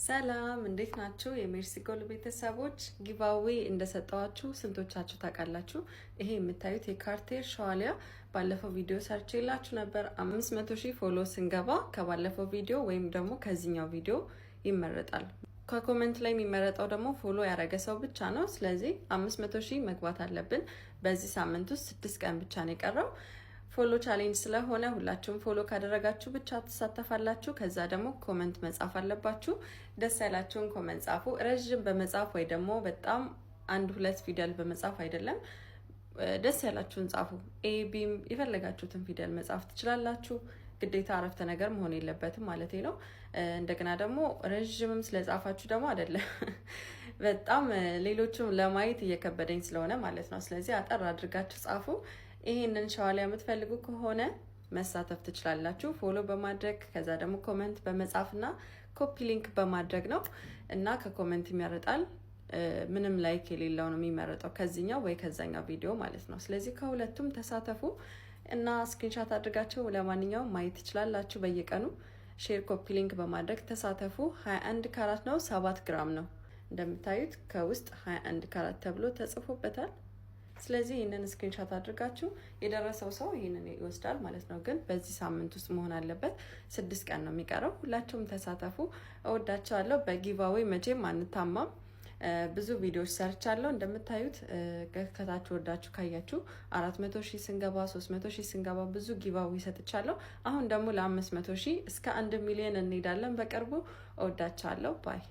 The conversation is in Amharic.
ሰላም፣ እንዴት ናችሁ? የሜርሲ ጎል ቤተሰቦች፣ giveaway እንደሰጠዋችሁ ስንቶቻችሁ ታውቃላችሁ? ይሄ የምታዩት የካርቴር ሸዋሊያ ባለፈው ቪዲዮ ሰርቼላችሁ ነበር። 500,000 follow ስንገባ ከባለፈው ቪዲዮ ወይም ደግሞ ከዚህኛው ቪዲዮ ይመረጣል። ከ comment ላይ የሚመረጠው ደግሞ follow ያደረገ ሰው ብቻ ነው። ስለዚህ 500,000 መግባት አለብን። በዚህ ሳምንት ውስጥ 6 ቀን ብቻ ነው የቀረው። Follow challenge ስለሆነ ሁላችሁም follow ካደረጋችሁ ብቻ ትሳተፋላችሁ። ከዛ ደግሞ comment መጻፍ አለባችሁ። ደስ ያላችሁን comment ጻፉ። ረዥም በመጻፍ ወይ ደግሞ በጣም አንድ ሁለት ፊደል በመጻፍ አይደለም። ደስ ያላችሁን ጻፉ። A B ም የፈለጋችሁትን ፊደል መጻፍ ትችላላችሁ። ግዴታ አረፍተ ነገር መሆን የለበትም ማለት ነው። እንደገና ደግሞ ረዥምም ስለጻፋችሁ ደግሞ አይደለም፣ በጣም ሌሎችም ለማየት እየከበደኝ ስለሆነ ማለት ነው። ስለዚህ አጠር አድርጋችሁ ጻፉ። ይሄንን ሸዋሊያ የምትፈልጉ ከሆነ መሳተፍ ትችላላችሁ። Follow በማድረግ፣ ከዛ ደግሞ comment በመጻፍና copy link በማድረግ ነው እና ከ comment ይመረጣል። ምንም like የሌለው ነው የሚመረጠው ከዚህኛው ወይ ከዛኛው ቪዲዮ ማለት ነው። ስለዚህ ከሁለቱም ተሳተፉ እና screenshot አድርጋችሁ ለማንኛውም ማየት ትችላላችሁ። በየቀኑ share፣ copy link በማድረግ ተሳተፉ። 21 ካራት ነው፣ 7 ግራም ነው። እንደምታዩት ከውስጥ 21 ካራት ተብሎ ተጽፎበታል። ስለዚህ ይህንን screenshot አድርጋችሁ የደረሰው ሰው ይህንን ይወስዳል ማለት ነው። ግን በዚህ ሳምንት ውስጥ መሆን አለበት። 6 ቀን ነው የሚቀረው። ሁላችሁም ተሳተፉ። እወዳችኋለሁ። በ giveaway መቼም አንታማም። ብዙ ቪዲዮዎች ሰርቻለሁ። እንደምታዩት ከታች ወርዳችሁ ካያችሁ 400,000 ስንገባ፣ 300,000 ስንገባ ብዙ giveaway ሰጥቻለሁ። አሁን ደግሞ ለ500,000 እስከ 1 ሚሊዮን እንሄዳለን በቅርቡ። እወዳችኋለሁ። Bye.